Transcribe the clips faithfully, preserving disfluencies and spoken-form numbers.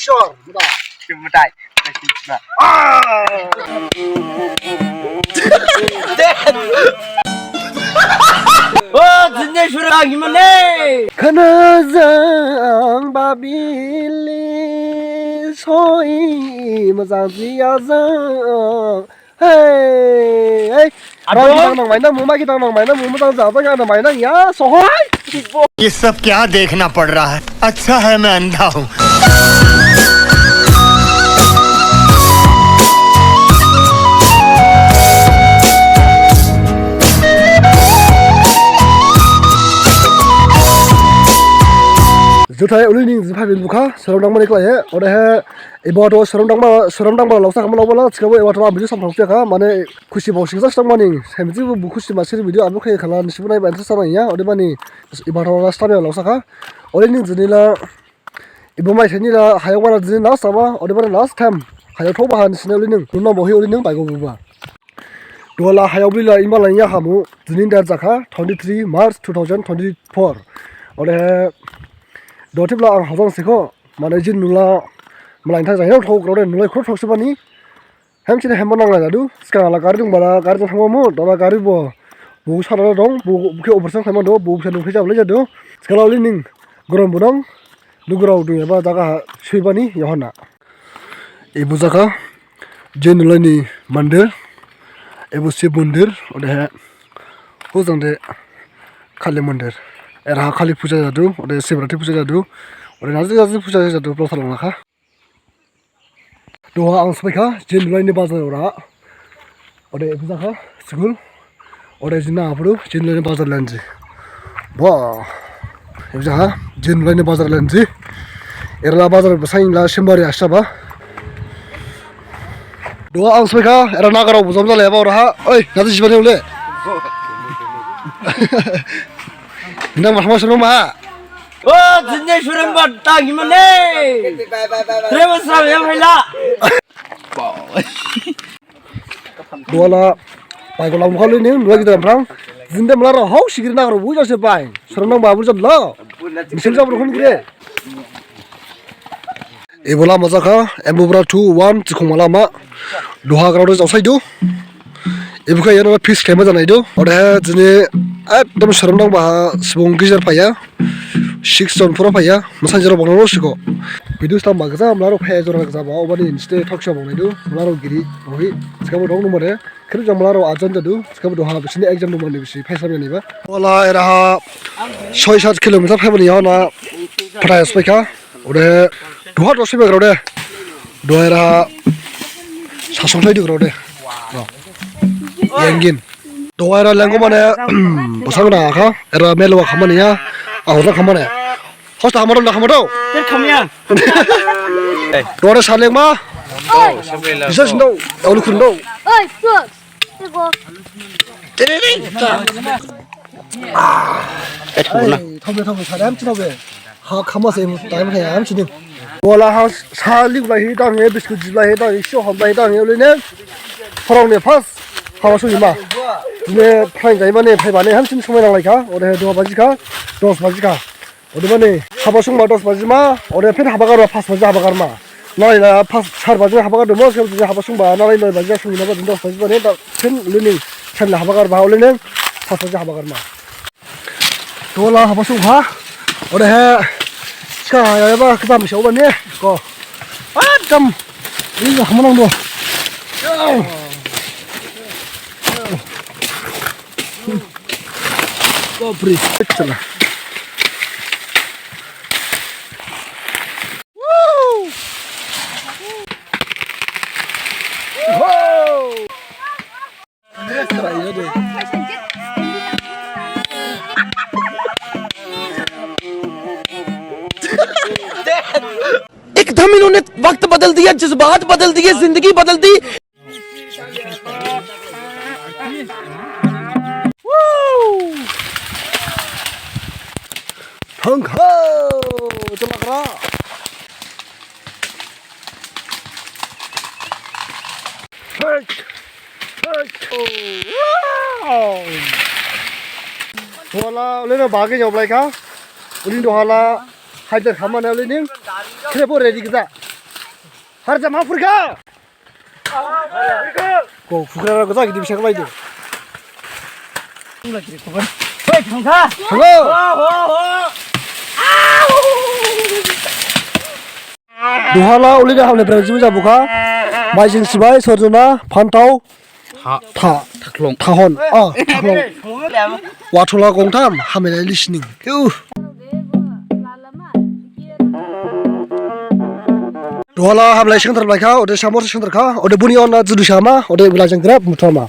Chor, muda. Muda. Ah. O, jini sura gimana? Khana jang babili soi majang jia jang. Hey, hey. Ado. Mai gidang nang, mai nang, mu mai gidang nang, mai nang, mu majang jaba, ya, mai nang, ya, sohoi. ये सब क्या देखना पड़ रहा है? अच्छा है मैं अंधा हूँ। Juthai uli ning jipha bin bukha, sorom dangmani khlaihi, odehe, ebo to sorom dangma, sorom dangma lausa khama laubala, thikhabo ebo to ang video samphang phiyakha, mane, khusi bo singsa stang mani, saimiji bo khusi masiri video upload khlai khala nisibo naiba interest nangya, odebani, ebo to last time lausakha, ode ning jinila, ebo mai sainila, hayok mala jini last sama, odebani last time, hayok thokba ha nisine uli ning, nuna bohi uli ning baigo buba. Duhala hayok bila imba laiya hamu, jini date jakha, twenty-three March two thousand twenty-four. Odehe, duha thibla ang hajang sikho, mane jini nula, malai thang jang hayok thok, ode nulai khro thok sibani, Hem chini hem bo nang lai jadu, sgang la gari dong bala gari jang thangma mu, dala gari bo, bu sara dong, bu, bu khe operation khlaima do, bu khe nung khe jab lai jadu, sgang la uli ning, gorom bo dong, lugurao dong eba jaga ha, suibani, yohona. Ebo jaga, je nulaini mandir, ebo Shiv mandir, odehe, hojang de, Kali mandir, eraha Kali puja jadu, ode Shivratri puja jadu, ode naji naji puja jadu, blok thalang lakha. Duha ang sophaikha, jini nulaini bazar ora. Ode ebo jakha, school. Ode jini aphuru, jini nulaini bazar lenji. Ba. Ebo jakha, jini nulaini bazar lenji. Erala bazar basain la sembari asaba. Duha ang sophaikha, era nagarao bujam jale ba oraha. Oi, nadi jibani ule. Nang ma ma sunu ma. O, jinjai surem ba ta gimane. Trema sra ya phaila. Duhala, bai golang mukha lini, nula gidar phrang. Jinde mala ro hau sigiri nagarao bu jase bai. Surem nang ba bu jadlo. Misil jabro khun gire. Ebo lama jakha, Embubra two one, Chikhongma lama. Duha grao de jaosai du. Ebo khe yano fix khlaima janai du. Odehe jini ekdom sorom dangba ha subung gijer phaiya. Six jon phura phaiya. Masainjirao bangno sikho. Video slam ba gajam laro phaiya jora gajam ba. Obani inste thoksa bangnai du. Laro giri bohi. Sikabo dong numare. Khrip jang malaro ajan jadu, sikabo duha bisini exam dongmani bisi phaisa mani ba. Ola eraha soi sat kilometer phaimani yaona phathai sophaikha. Ode duha do sophaikha ode. Duha eraha sasong thaidi grao de. Yengin. Duha era lenggo mane bosang da kha. Era melwa khamani ya. Ahora khamani. Hosta hamado na hamado. Ter khamya. Dore saleng ma. Bisa sindo. Aulu khundo. Oi, sus. Tego. Tere re. Ai, thaube thaube sadam thaube. Ha khama se time hai am sini. Wala ha sali blai hi dang e biscuit ji blai hi dang e sho ham blai hi dang e ulene. Phorong ne phas. Haba sung ma. Ne phai jai mane phai bane ham sini sumai nang lai kha. Ode duha baji kha. Dos baji kha. Odebani haba sungba dos baji ma, ode phin haba garba pas baji haba garma. Nalai la pas sar baji haba gardu mo, se baji haba sungba, nalai noi baji sungna baji dos baji bani, da phin lini, sen la haba garba, olini, pas baji haba garma. Tola haba sungha, odehe, ska ya ba, kata misa obani, ko. Adam, ini lah menang do. Bapre. Chala. एकदम इन्होंने वक्त बदल दिया, जज्बात बदल दिए, जिंदगी बदल दी। Thangkha, chalakra. Hey, hey, oh, wow. Wala, ulena bagi nyoblai kha. Ulin dohala. Hajar khamane uli ning. Khrebo ready kisa. Har jama phurkha. Ko phukrara goja gidi bisa khlaidu. Hoi, thangkha. Hello. Duhala uli da hamle brang jibu jabukha. Maijing sibai, sorjona, phantao. Tha. Tha. Thakhlong. Thahon. Ah, thakhlong. Wathola gongtham, hamle listening. Iu. Duhala hamle sengthar blaikha, ode samor sengthar kha, ode buni onna judu sama, ode bela jeng grab muthama.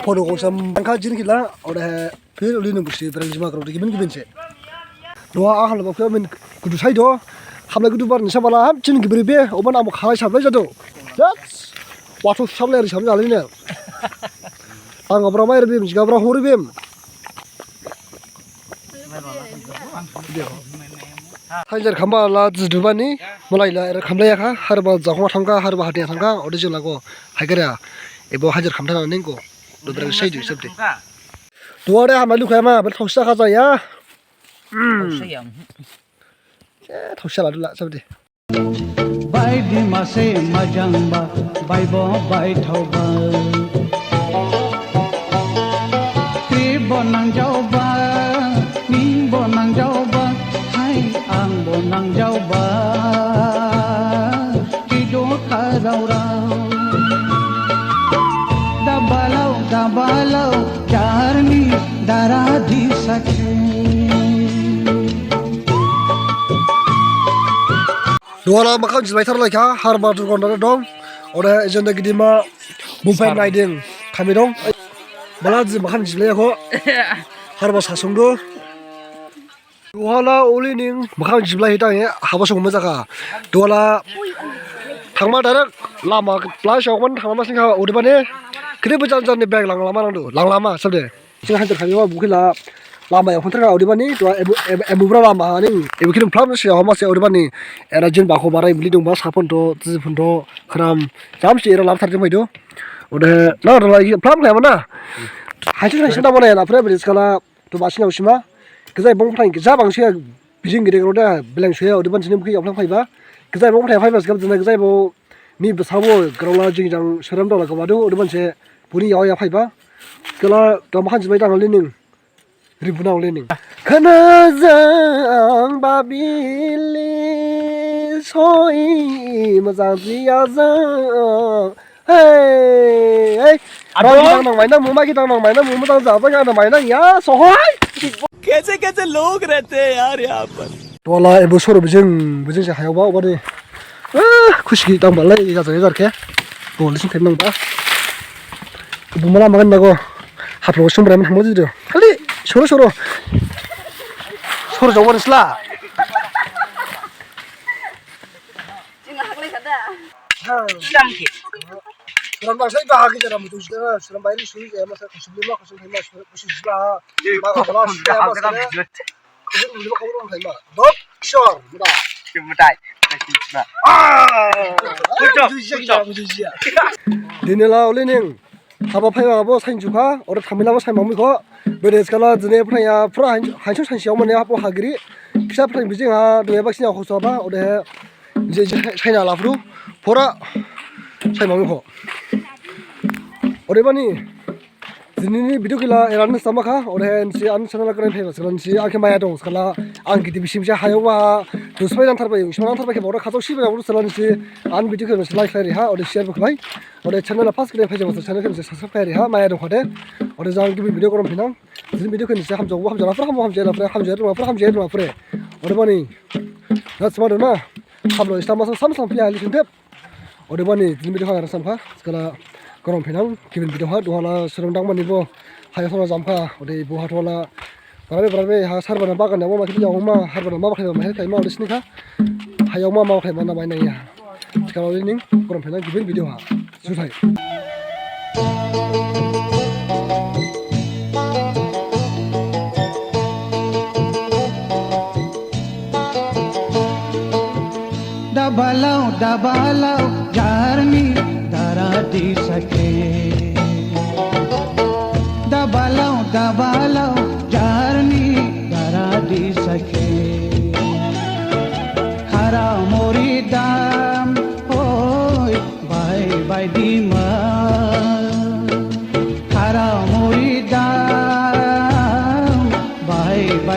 Photo gongsam angkha jin gila, ode phir uli nung busi, berang jima krok, gibin gibin se. Duha a hamle bokhe min kudu sai do, hamle kudu bar nisa bala ham, jin gibri be, oban amo khalai sablai jado. That's, watho sablai ri sam jali ne. Ang abra mai ri bim, jiga abra hori bim. Hajar khamba la jidubani, malai la era khamlaya kha, harba jakhong thangkha, harba hatiya thangkha, ode jela go, haigara, ebo hajar khamthana ningko, do berang sai du, sabde. Duha de hamle lukha ma, bel thoksa kha jaya. Hmm. Thoksa ya. Eh, thoksa la du la, sabde. Bai di mase majangba, bai bo bai thauba. Kri bo nangjaoba, ning bo nangjaoba, hai ang bo nangjaoba. Kido kharao rao. Dabalao, dabalao, jarni dara di sakhe. Duhala makham jilai tharlaikha, harba durgon dara dong. Ode ejenda gidima, bumpai naiding, kami dong. Bala ji makham jilai kho. Harba sasungdu. Duhala uli ning, makham jiblai hitang ye, haba sung majakha. Duhala, thangma direct, lama, pla shok man, thangma sing kha, odebani, kiri bejan jan ni bag lang lama nangdu, lang lama, sabde. Sing hanjar khami ma bukhila lama ya hunter ka odebani to emu emu bra lama ni ebu kirim phlam se homa se odebani era jin ba kho barai bili dong ba sapon to tizipon to khram jam se era lam thar jemai do. Ode na ro lai phlam khlai mana. Hai se sai da mana na pre bili skala to ba sing sima. Gejai bong phai gejai bang se bijing gede gro da beleng se odebani sini bukhi ya phlam phai ba. Gejai bong phai phai ba skala jena gejai bo ni bsa bo gro la jing jang seram da la ka ba do odebani se buni ya ya phai ba. Kala dam han jibai dang lining. Ribuna lining. Khana jang babili soi majang jiya jang. Hey, hey. Ado. Bagi dang nang mainang, muma ki dang nang mainang, muma dang jaba ki dang mainang ya, sohoi. कैसे कैसे लोग रहते हैं यार यहाँ पर। Duhala ebo soro bijing, bijing se hayao ba, obani. Ah, khusi dang balai, ya jare jar khe. Bo lising thai nang ba. Bumala magan nago. Haplo sumbre man hamlo jido. Khali soro soro. Soro jawar isla. Jing haklai kada. Jam ki. Suram bang sai ba hagi jara mutu jara suram bayar suri jaya masa kusum lima kusum lima kusum lima. Ba ba ba. Dini la ulining haba phaiba bo sainjukha, ode thamila bo saimamikho. Bede skala dini phraya phra hainsu sainsi yaomane habo hagiri. Kisa phrang bijing ha dini baksini akhoso ba, ode je je saina laphru phora saimamikho. Odebani Dinini video khe la eraning samakha, odehe nisi ani channel khe phaiba skala nisi ang khe maya dong skala ang gidi bisim se hayo ba, dusbai nang tharbai, usman nang tharbai khe bora khato sibai bora skala nisi ani video khe nisi like khlai riha, ode share bo khlai, ode channel first khe phai jaba channel khe nisi subscribe khlai riha, maya dong khade, ode jang gibi video korom phinang, dini video khe nisi hamjao bo hamjao la phre, hamjao la phre, hamjao la phre, hamjao la phre, odebani, na sma dona, hamlo ista masa sam sam phiya lisintep. Odebani dini video ha samkha, skala korom phinang, gibin video ha, duhala surung dangmani bo, haya sora jamkha, ode bo ha duhala, barabe barabe ha sarbana bagan yabo ma khili yawma, sarbana ma bakhlai ma hel khaima ode sinikha, ha yawma ma bakhlai ma na mai naiya. Skala ode ning, korom phinang, gibin video ha. Juthai. Dabalao, dabalao, jarni dara di sakhe. Dabalao, dabalao, jarni dara di sakhe.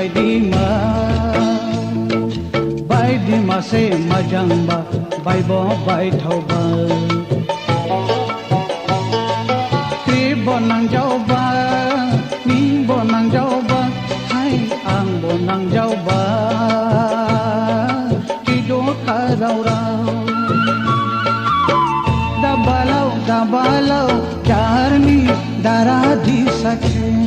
Baidima, baidima se majangba, baibo baithaoba. Khripbo nangjaoba, ningbo nangjaoba, hai angbo nangjaoba. Thidu kharao rao. Dabalao, dabalao, jarni dara disa khe.